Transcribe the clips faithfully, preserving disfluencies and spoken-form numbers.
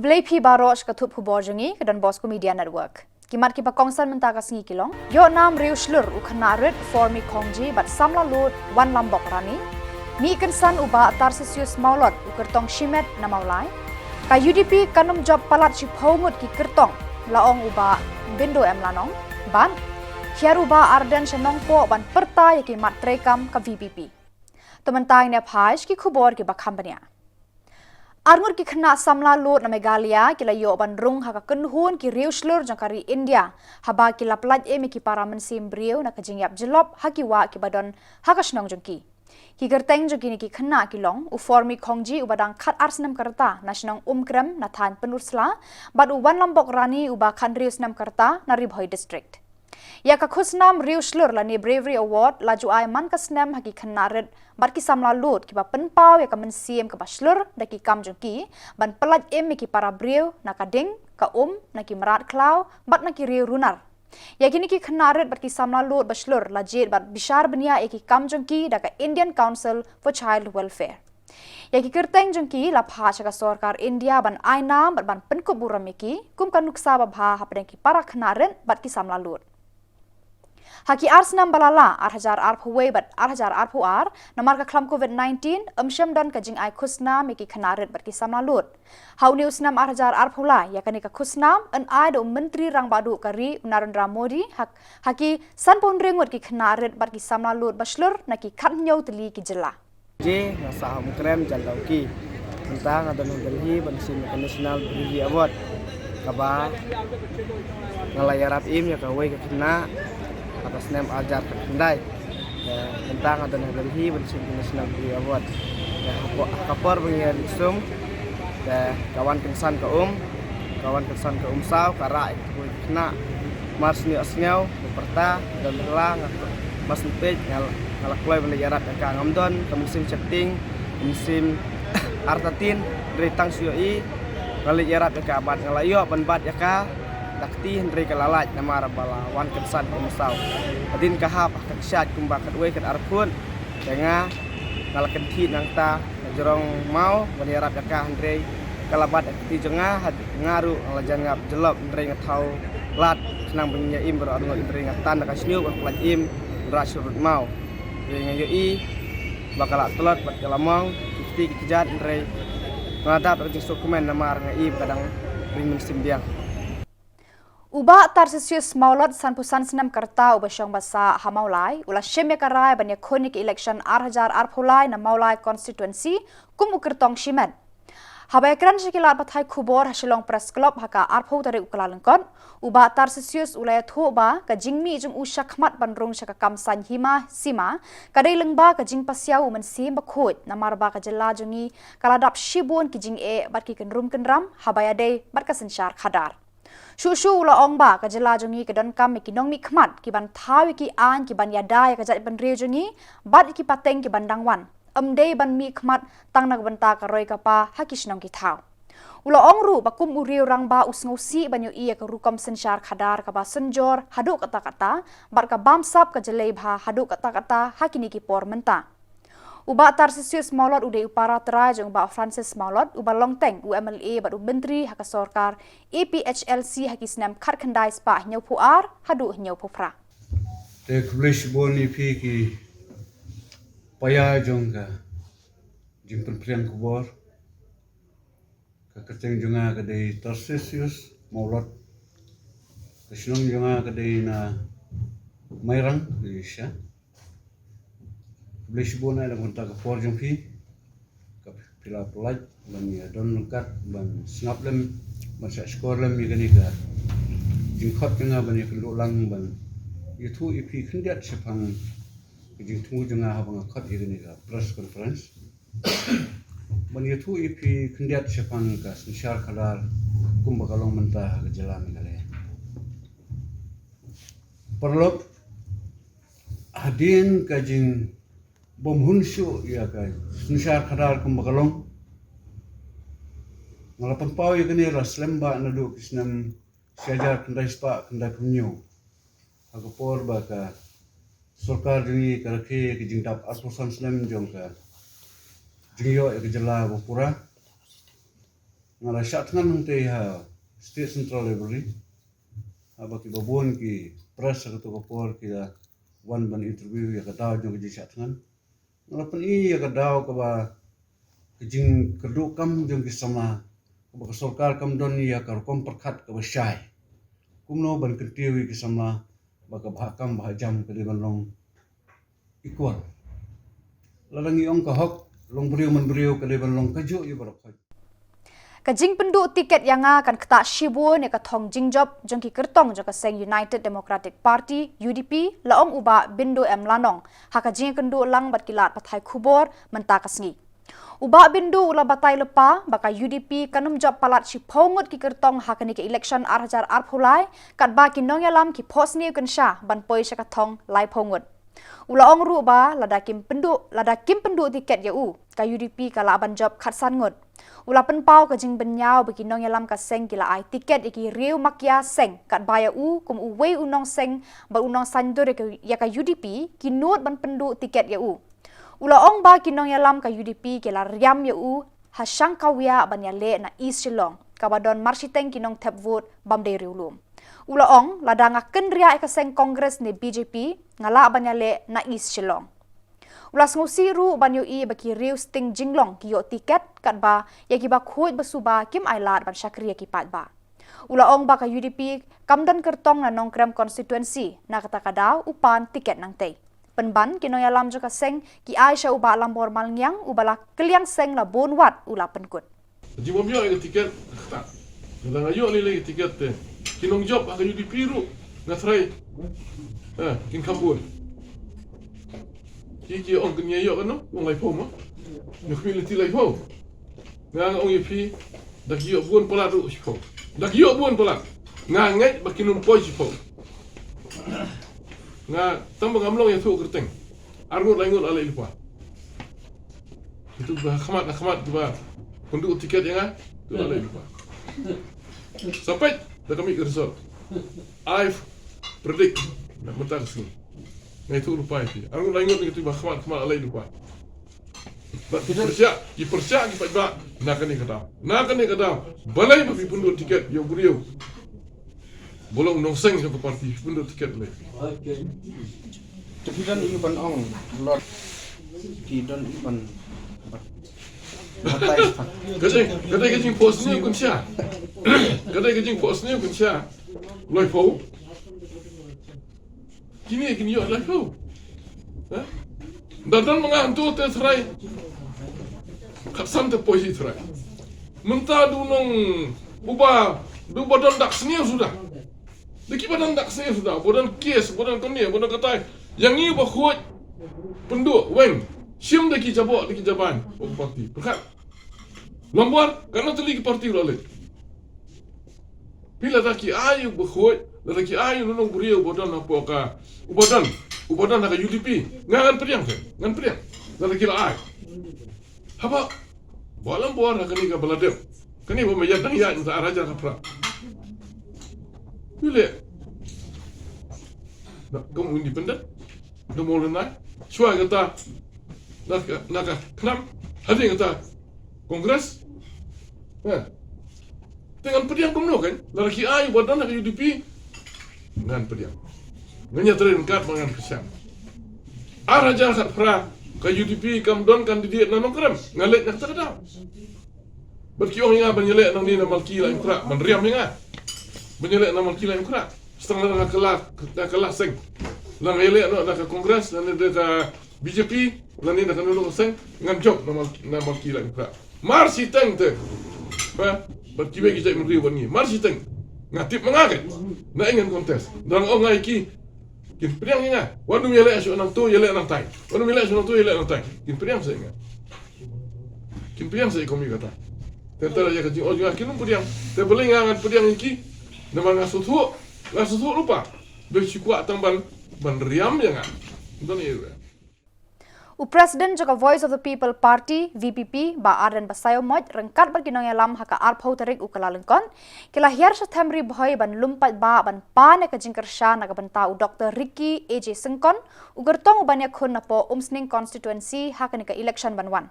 Plie phi baroh sha ka thup khubor jong ngi ka Don Bosco Media Network. Ki mat kiba kongsan mynta ka sngi ki long: Ïoh nam riew shlur u khynnah rit Formi Khongji bad samla lud Wanlambok Rani. Mih kynsan u Bah Tarsisius Mawlot u kyrtong shimet na Mawlai. Ka U D P kan ym jop palat shiphew ngut ki kyrtong, la ong u Bah Bindo M Lanong. Bad hiar u Bah Ardent sha Nongpoh ban pyrta ïa ki mat treikam ka V P P. To mynta ngin ïa phai sha ki khubor kiba kham bniah. Arngut ki khynnah samla lud na Meghalaya ki la ïoh ban rung ha ka kynhun ki riew shlur jong ka ri India, haba ki la pyllait im ïa ki para mynsiem briew na ka jingïap jyllop ha ki wah kiba don ha ka shnong jong ki. Ki kyrteng jong kine ki khynnah ki long u Formi Khongji uba dang khatar snem ka rta na shnong Umkrem na thaiñ Pynursla, bad u Wanlambok Rani uba khathynriew snem ka rta na Ri Bhoi District. Ïa ka khusnam riew shlur lane Bravery Award la ju ai man ka snem ha ki khynnah rit bad ki samla lud kiba pynpaw ïa ka mynsiem kaba shlur da ki kam jong ki ban pyllait im ïa ki para briew na ka ding, ka um, na ki mrad khlaw bad na ki riew runar. Ïa kine ki khynnah rit bad ki samla lud ba shlur la jied bad bishar bniah ïa ki kam jong ki da ka Indian Council for Child Welfare. Ïa ki kyrteng jong ki la phah sha ka sorkar India ban ai nam bad ban pynkup burom ïa ki kum ka nuksa babha hapdeng ki para khynnah rit bad ki samla lud. Ha ki ar snem ba la lah, ar hajar arphew wei bad ar hajar arphew ar, namar ka khlam covid nineteen, ym shym don ka jingai khusnam ïa ki khynnah rit bad ki samla lud. Ha une u snem ar hajar arphew lai, ïa kane ka khusnam yn ai da u Myntri Rangbah Duh ka ri u Narendra Modi ha, ha ki sanphew hynriew ngut ki khynnah rit bad ki samla lud ba shlur na ki khathynñiew tylli ki jylla. Ji, nga sah ha Umkrem, Jan Dawki. Mynta nga don ha Delhi ban shim ïa ka National Bravery Award, kaba nga la ïarap im ïa kawei ka khynnah ha ka snem ar hajar khyndai. Te mynta nga don ha Delhi ban shim ïa ka National Bravery Award. Te ha ka por, ha ka por ba ngi ïa leit sum, te ka wan kynsan ka um, ka wan kynsan ka um saw, ka rah ïa kawei ka khynnah. Mar sniew sniew, ba pyrta, don la nga, ba sngewthuh, nga, nga la kloi ban leit ïarap ïa ka. Ngam don ka mynsiem sheptieng, ka mynsiem artatien, hynrei tang shu ïohi nga leit ïarap ïa ka bad nga la ïoh ban bat ïa ka da kti, hynrei ka la lait namar ba la wan kynsan ka um saw. Hadien ka hap ha ka kshaid kumba khatwei khatar phut, te nga, nga la kynthih nangta na jrong maw ban ïarap ïa ka, hynrei ka la bat ïa ka kti jong nga. Had nga ruh nga la jan ngap jyllop, hynrei nga thaw lad khnang ban ïa im baroh arngut, hynrei nga tan da ka shñiuh ban pyllait im ban rah sha rud maw. Hynrei nga ïohi ba ka la tlot bad ka la mong, ki kti ki kjat, hynrei nga la dap da ka jingsngewkmen namar nga i ba ka dang ring mynsiem biang. U Bah Tarsisius Mawlot, sanphew san snem ka rta, uba shong ba sah ha Mawlai, u la shim ïa ka rai ban ïakhun ïa ka election ar hajar arphew lai na Mawlai constituency kum u kyrtong shimet. Haba ïakren sha ki lad pathai khubor ha Shillong Press Club ha ka arphew tarik u Kyllalyngkot, u Bah Tarsisius u la ïathuh ba ka jingmih jong u shakhmat ban rung sha ka kam saiñ hima sima ka dei lyngba ka jingpasiaw u Mynsiem Bakhuid, namar ba ka jylla jong ngi ka la dap shibun ki jingeh bad ki kynrum kynram haba ïadei bad ka synshar khadar. Shuh shuh u la ong ba ka jylla jong ngi ka donkam ïa ki nongmihkhmat ki ban thaw ïa ki aiñ ki ban ïada ïa ka jaitbynriew jong ngi bad ïa ki pateng ki ban dang wan, ym dei ban mihkhmat tang na ka bynta ka roi ka par ha ki shnong ki thaw. U la ong ruh ba kum u riew rangbah u sngewsih ban ïohi ïa ka rukom synshar khadar kaba synjor haduh katta katta bad ka bamsap ka jlei bha haduh katta katta ha kine ki por mynta. U Bah Tarsisius Mawlot u dei u para trai jong u Bah Francis Mawlot, uba long teng u M L A bad u Myntri ha ka sorkar A P H L C ha ki snem khatkhyndai spah hynñiewphew ar haduh hynñiewphew phra. Te khublei shibun ïa phi ki paidbah jong ka jingpynphriang khubor. Ka kyrteng jong nga ka dei Tarsisius Mawlot. Ka shnong jong nga ka dei na Mairang, Malaysia. Khublei shibun na ka bynta ka por jong phi, ka phi la pyllait ban ïa don ryngkat, ban sngap lem, ban shah shkor lem ïa kane ka jingkhot jong nga ban ïa kynduh lang, ban ïathuh ïa phi khyndiat shaphang ka jingthmu jong nga haba nga khot ïa kane ka press conference. Ban ïathuh ïa phi khyndiat shaphang ka synshar khadar kumba ka long mynta ha ka jylla Meghalaya. Paralok, hadien ka jingbymhun shuh ïa ka synshar khadar kumba ka long, nga la pynpaw ïa kane la slem bha naduh ki snem shi hajar khyndai spah khyndaiphew hynñiew. Ha ka por ba ka sorkar jong ngi ka rakhe ka jingdap arphew san snem jong ka jingïoh ïa ka jylla ba pura. Nga la shah thngan hangtei ha State Central Library. Haba ki babun ki press ha kato ka por ki la wan ban interview ïa ka daw jong ka jingshah thngan. Nga la pyni ïa ka daw kaba ka jingkyrduh kam jong ki samla, kaba ka sorkar kam don ïa ka rukom pyrkhat kaba shai. Kumno ban kyntiew ïa ki samla ba ka bhah kam bhah jam ka dei ban long equal. Lada ngi ong ka hok long briew man briew ka dei ban long kajuh ïa baroh khoit. Ka jingpynduh tiket ïa nga kan ktah shibun ïa ka thong jingjop jong ki kyrtong jong ka seng United Democratic Party, U D P, la ong u Bah Bindu M Lanong ha ka jingkynduh lang bad ki lad pathai khubor mynta ka sngi. U Bah Bindu u la batai lypa ba ka U D P kan ym jop palat shiphew ngut ki kyrtong ha kane ka election ar hajar arphew lai, katba ki nongïalam ki phohsniew kynsha ban poi sha ka thong laiphew ngut. U la ong ruh ba lada kim pynduh, lada kim pynduh tiket ïa u, ka U D P ka lah ban jop khatsan ngut. U la pynpaw ka jingbynñiaw ba ki nongïalam ka seng ki la ai tiket ïa ki riew makia seng, katba ïa u kum uwei u nongseng bad u nongsaiñdur ïa ka, ïa ka U D P, ki nud ban pynduh tiket ïa u. U la ong ba ki nongïalam ka U D P ki la riam ïa u ha Shangkawia ban ïaleh na East Shillong, kaba don marshiteng ki nongthep vote bym dei riewlum. U la ong, lada nga kynriah ïa ka seng Congress ne B J P, nga lah ban ïaleh na East Shillong. U la sngewsih ruh ban ïohi ba ki riew sting jinglong ki ïoh tiket, katba ïa kiba khuid ba suba kim ailad ban shakri ïa ki paidbah. U la ong ba ka U D P kam don kyrtong na Nongkrem constituency, na kata ka daw u pan tiket nangtei. Pynban ki nongïalam jong ka seng ki ai sha u Bah Lambor Malngiang, uba la kylliang seng la bun wat, u la pynkut. Jingmam ïoh ïa ka tiket, kata. Lada nga ïoh lei lei ka tiket te, ki nongjop ha ka U D P ruh nga tharai, eh, kin kham bun. Ki, ki ong kin ïoh kano, ong laiphew ma. Nga khmih lynti laiphew. Nga, nga ong ïa phi, da ki ïoh bun palat ruh shiphew. Da ki ïoh bun palat. Nga ngeit ba kin ym poi shiphew. Nga tang ba ngam long ïathuh kyrteng. Ar ngut lai ngut la leit lypa. Itu ba khmat, khmat ba pynduh tiket ïa nga. Tu la leit lypa. Sa peit da ka mih ka result. I predict na mynta ka sngi. Nga ïathuh lypa ïa phi. Ar ngut lai ngut ngi tu ba khmat, khmat la leit lypa. Bad ki pyrshah, ki pyrshah ki paidbah na kane ka daw. Na kane ka daw. Balei ba phi pynduh tiket ïa u briew ba long nongseng jong ka party, phi pynduh tiket lei. Te phi don i ban ong, Lord, phi don i ban bat-, batai pat. Ka dei, ka dei ka jingphohsniew kynsha. Ka dei ka jingphohsniew kynsha. Laiphew. Kine kin ïoh laiphew. Eh? Da don ma nga hangto te trai. Khatsan te poi shi trai. Mynta du nong uba, du ba don dak sniew suda. Da kiba don dak sniew suda, ba don kes, ba don kane, ba don katai. Ïa ngi ba khuid pynduh weng. Shim da ki jaboh, da ki jaban. Ba party. Pyrkhat. Nombor, katno tylli ki party la leh. Phi lada ki ai u ba khuid, lada ki ai u nong briew uba don hapoh ka, uba don, uba don ha ka U D P. Nga ngan pdiang te, ngan pdiang. Lada ki la ai. Haba, ba la bor ha kane kaba la dep. Kane ba ma ïa dang ïa, mynta ar hajar ka pra. Phi leh. Na, kum u independent. Da mol na. Shuwa kata. Na ka, na ka khnam. Hadien kata. Congress. Eh. Te ngan pdiang kumno kan? Lada ki ai u ba don ha ka U D P. Ngan pdiang. Ngan ïa trei ryngkat ba ngan pdiang. Ar hajar khatphra ka U D P kam don candidate na Nongkrem. Nga leit na kata ka daw. Bad ki ong ïa nga ban ïaleh nangne na Malki Laitumkhrah, ban riam ïa nga. Ban ïaleh na Malki Laitumkhrah. Sa tang lada nga kylla, nga kylla seng. Lada nga ïaleh na, na ka Congress, lane na ka B J P, lane na kano kano ka seng, ngan jop na Malki, na Malki Laitumkhrah. Mar shiteng te. Ba, bad kiwei ki jaitbynriew bad ngi. Mar shiteng. Nga tip ma nga ka. Na ïa ngan contest. Lada nga ong ïa ki, kin pdiang ïa nga. Wat nym ïaleh shuh nangto, ïaleh nangtai. Wat nym ïaleh shuh nangto, ïaleh nangtai. Kin pdiang sa ïa nga. Kin pdiang sa ïa ka mi kata. Te te ïa ka jingong jong nga kin ym pdiang. Te balei nga ngan pdiang ïa ki. Namar nga sngewthuh, nga sngewthuh lypa. Ba ki kwah tang ban, ban riam ïa nga. Don ïa. U President jong ka Voice of the People Party, V P P, Bah Ardent Basaiawmoit, ryngkat bad ki nongïalam ha ka arphew tarik u Kyllalyngkot, ki la hiar sha them Ri Bhoi ban lum paidbah ban pan ïa ka jingkyrshan na ka bynta u Doktor Ricky A J Syngkon, u kyrtong u ban ïakhun napoh Umsning constituency ha kane ka election ban wan.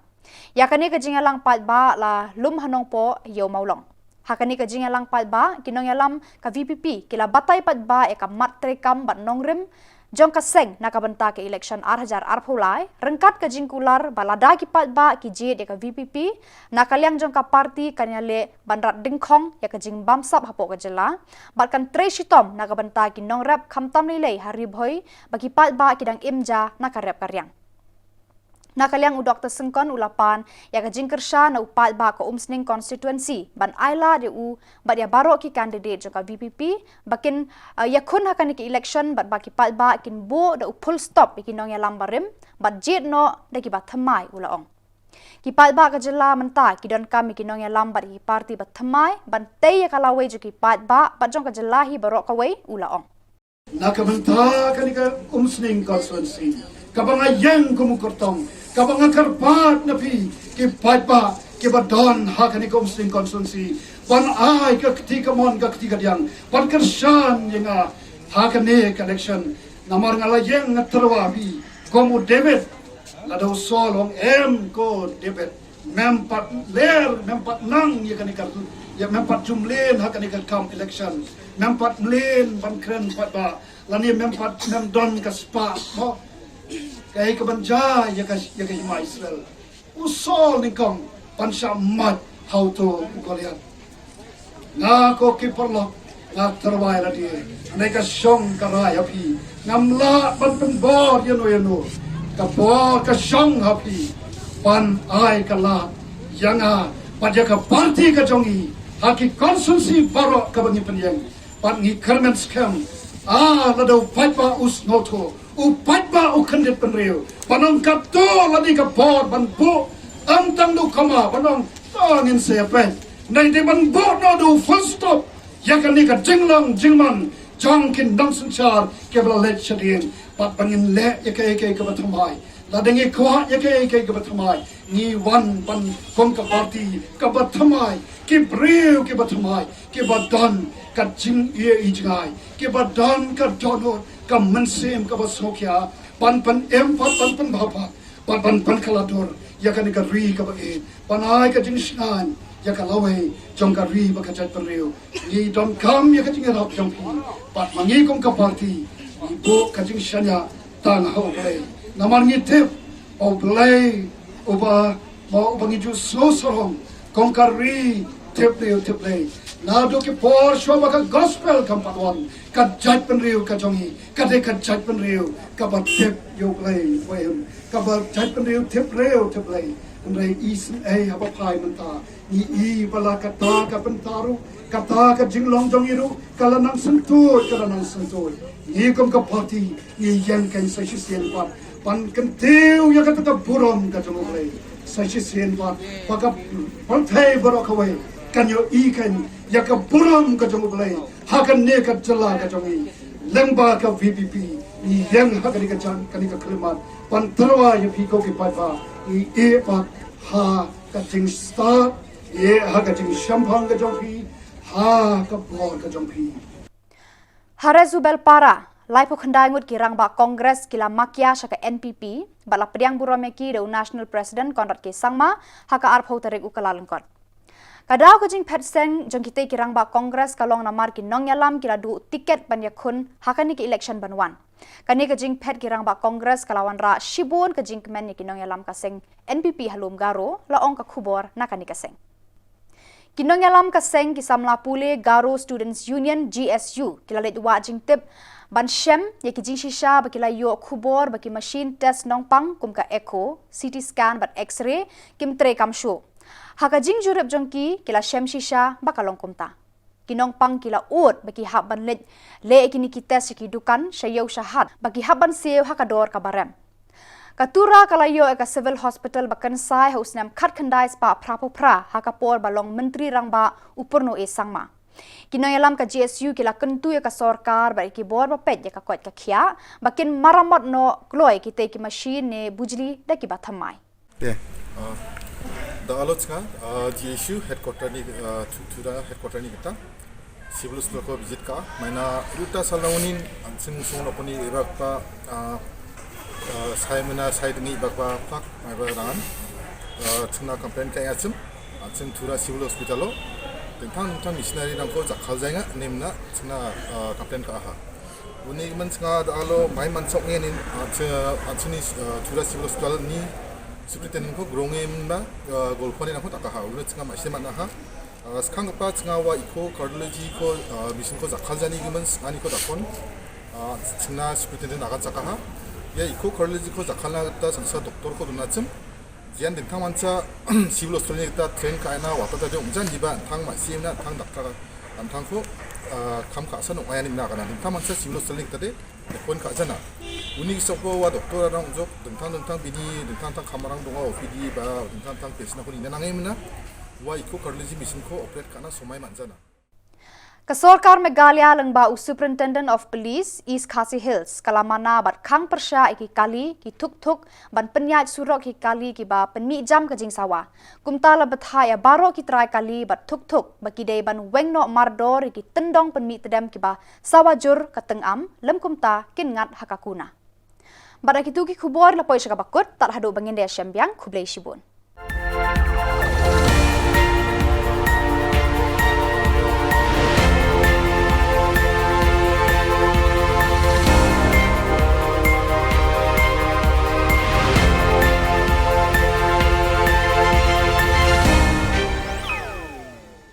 Ïa kane ka jingïalang paidbah la lum ha Nongpoh, Ïew Mawlong. Ha kane ka jingïalang paidbah, ki nongïalam ka V P P ki la batai paidbah ïa ka mat treikam bad nongrim jong ka seng na ka bynta ka election ar hajar arphew lai, ryngkat ka jingkular ba lada ki paidbah ki jied ïa ka V P P, na ka liang jong ka party kan ïaleh ban rat dyngkhong ïa ka jingbamsap hapoh ka jylla bad kan trei shitom na ka bynta ki nongrep, khamtam lei lei ha Ri Bhoi ba ki paidbah ki dang im ja na ka rep ka riang. Na ka liang u Doctor Syngkon u la pan ïa ka jingkyrshan na u paidbah ka Umsning constituency ban ailad ïa u bad ïa baroh ki candidate jong ka V P P ba kin, eh, ïakhun ha kane ka election bad ba ki paidbah kin buh da u full stop ïa ki nongïalam barim bad jied noh da kiba thymmai, u la ong. Ki paidbah ka jylla mynta ki donkam ïa ki nongïalam bad ïa ki party ba thymmai ban tei ïa ka lawei jong ki paidbah bad jong ka jylla hi baroh kawei, u la ong. Na ka bynta kane ka Umsning constituency, kaba nga ïeng kum u kyrtong, kaba nga kyrpad na phi ki paidbah kiba don ha kane ka Umsning constituency ban ai ka kti kamon ka kti kadiang ban kyrshan ïa nga ha kane ka election. Namar nga la ïeng, nga tyrwa phi kum u David, lada u Saul u ong, em ko David, mem pat ler, mem pat nang ïa kane ka, ïa mem pat ju mlien ha kane ka kam election, mem pat mlien ban kren paidbah, lane mem pat, mem don ka spah, mo, kaei kaban jia ïa ka, ïa ka hima Israel. U Saul nyngkong ban shah mad ha uto u Goliath. Nga ko ki paralok, nga tyrwa ïa lade, ne ka shong ka rai ha phi. Ngam lah ban pynbor ïano ïano. Ka bor ka shong ha phi ban ai ka lad ïa nga bad ïa ka party ka jong ngi ha ki constituency baroh kaba ngi pynïeng. Bad ngi kyrmen skhem, ah, lada u paidbah u sngewthuh, u paidbah u kyndit bynriew ban ong kato la dei ka bor ban buh, ym tang da u comma ban ong, to ngin sa ïa peit. Nai dei ban buh noh da u full stop ïa kane ka jinglong jingman jong ki nongsynshar kiba la leit shadien, bad ba ngin leh ïa kaei kaei kaba thymmai. Lada ngi kwah ïa kaei kaei kaba thymmai, ngi wan ban kum ka party kaba thymmai, ki briew kiba thymmai, kiba don ka jingïeit jngai, kiba don ka dohnud, ka mynsiem kaba sngewkhia ban pynim pat, ban pynbha pat, bad ban pynkylla dur ïa kane ka ri kaba ïeit, ban ai ka jingshngaiñ ïa ka lawei jong ka ri bad ka jaitbynriew. Ngi donkam ïa ka jingïarap jong phi, bad ma ngi kum ka party ngi buh ka jingshaniah tang ha U Blei. Namar ngi tip U Blei uba, mo, uba ngi ju sngewsarong kum ka ri thep briew thep Blei. Naduh ki por shuwa ba ka gospel kam pat wan, ka jaitbynriew ka jong ngi ka dei ka jaitbynriew kaba thep ïa U Blei, wei, kaba jaitbynriew thep briew thep Blei. Hynrei isynei haba phai mynta ngi i ba la kata ka bynta ruh, kata ka jinglong jong ngi ruh ka la nang syntuid, ka la nang syntuid. Ngi kum ka party ngi ïeng kein sa shisien pat ban kyntiew ïa kata ka burom ka jong U Blei. Sa shisien pat ba ka pyrthei baroh kawei kan ïohi kein ïa ka burom ka jong U Blei ha kane ka jylla ka jong ngi. Lyngba ka V P P ngi ïeng ha kane ka jan, kane ka khyllipmat ban tyrwa ïa phi ko ki paidbah. Ngi ïeh pat ha ka jingstad, ïeh ha ka jingshemphang ka jong phi, ha ka bor ka jong phi. Ha Resubelpara, laiphew khyndai ngut ki rangbah Congress ki la makia sha ka N P P bad la pdiang burom ïa ki da u National President Conrad K Sangma ha ka arphew tarik u Kyllalyngkot. Ka daw ka jingphet seng jong kitei ki rangbah Congress ka long namar ki nongïalam ki la duh tiket ban ïakhun ha kane ka election ban wan. Kane ka jingphet ki rangbah Congress ka la wanrah shibun ka jingkmen ïa ki nongïalam ka seng N P P ha lum Garo, la ong ka khubor na kane ka seng. Ki nongïalam ka seng ki samla pule Garo Students Union, G S U, ki la leit wad jingtip ban shem ïa ki jingshisha ba ki la ïoh khubor ba ki machine test nongpang kum ka echo, C T scan bad X-ray kim treikam shuh. Ha ka jingjurip jong ki, ki la shem shisha ba ka long kumta. Ki nongpang ki la ud ba ki hap ban leit leh ïa kine ki test sha ki dukan, sha ïew sha hat, ba ki hap ban siew ha ka dor kaba rem. Ka Tura ka la ïoh ïa ka Civil Hospital ba kynsai ha u snem khatkhyndai spah phraphew phra ha ka por ba long Myntri Rangbah u Purno A Sangma. Ki nongïalam ka G S U ki la kyntu ïa ka sorkar bad ïa ki bor ba peit ïa ka koit ka khiah ba kin maramot noh kloi kitei ki machine ne bujli da kiba thymmai. Okay. Uh, da ka lok jong nga, uh, G S U headquarter ni, uh, Tu-, Tura headquarter ni kita. Civil Hospital ko visit ka, maina ruta salawnin, an sing sung na puni ibak pa, ah, ah, sai mena sai dengi ibak pa pak, mai ba rangan. Chingna complain ka ïa chim, chim Tura Civil Hospital o, tengtang tengtang missionary nang ko jakhal jai nga nim na chingna complain ka aha. Uni man chinga da alo mai man sok nge nin, chini Tura Civil Hospital ni superintendent ko grong nge na golpon nang ko takaha. Uni chinga mai siman aha. Skang kapa chinga wa iko cardiology ko mission ko jakhal jani giman ani ko dakon. Chingna superintendent akan sakaha. Ya iko cardiology ko jakhal na ta sansa doktor ko duna chim. Jian ding thang mansa civil hospital ni kita train ka ina wata ta jong jan jiba thang ma sim na thang daktar an thang ko kam ka san ong ayan na kana ding thang mansa civil hospital ni kita de kon ka jana. Uni sok ko wa doktor arang jok ding thang ding thang bini ding thang thang kamarang donga O P D ba ding thang thang patient ko ni na ngai mina. Wa iko cardiology mission ko operate kana somai man jana. Ka sorkar Meghalaya lyngba u Superintendent of Police East Khasi Hills ka la mana bad khang pyrshah ïa ki kali ki thuk thuk ban pynïaid surok ïa ki kali kiba pynmih jam ka jingsawa. Kumta la bthah ïa baroh ki trai kali bad thuk thuk ba ki dei ban weng noh mardor ïa ki tyndong pynmih tdem kiba sawa jur ka tyngam lem kumta kin ngat ha ka kuna. Bad ha kitu ki khubor la poi sha kaba kut, tad haduh ba ngin da ïashem biang, khublei shibun.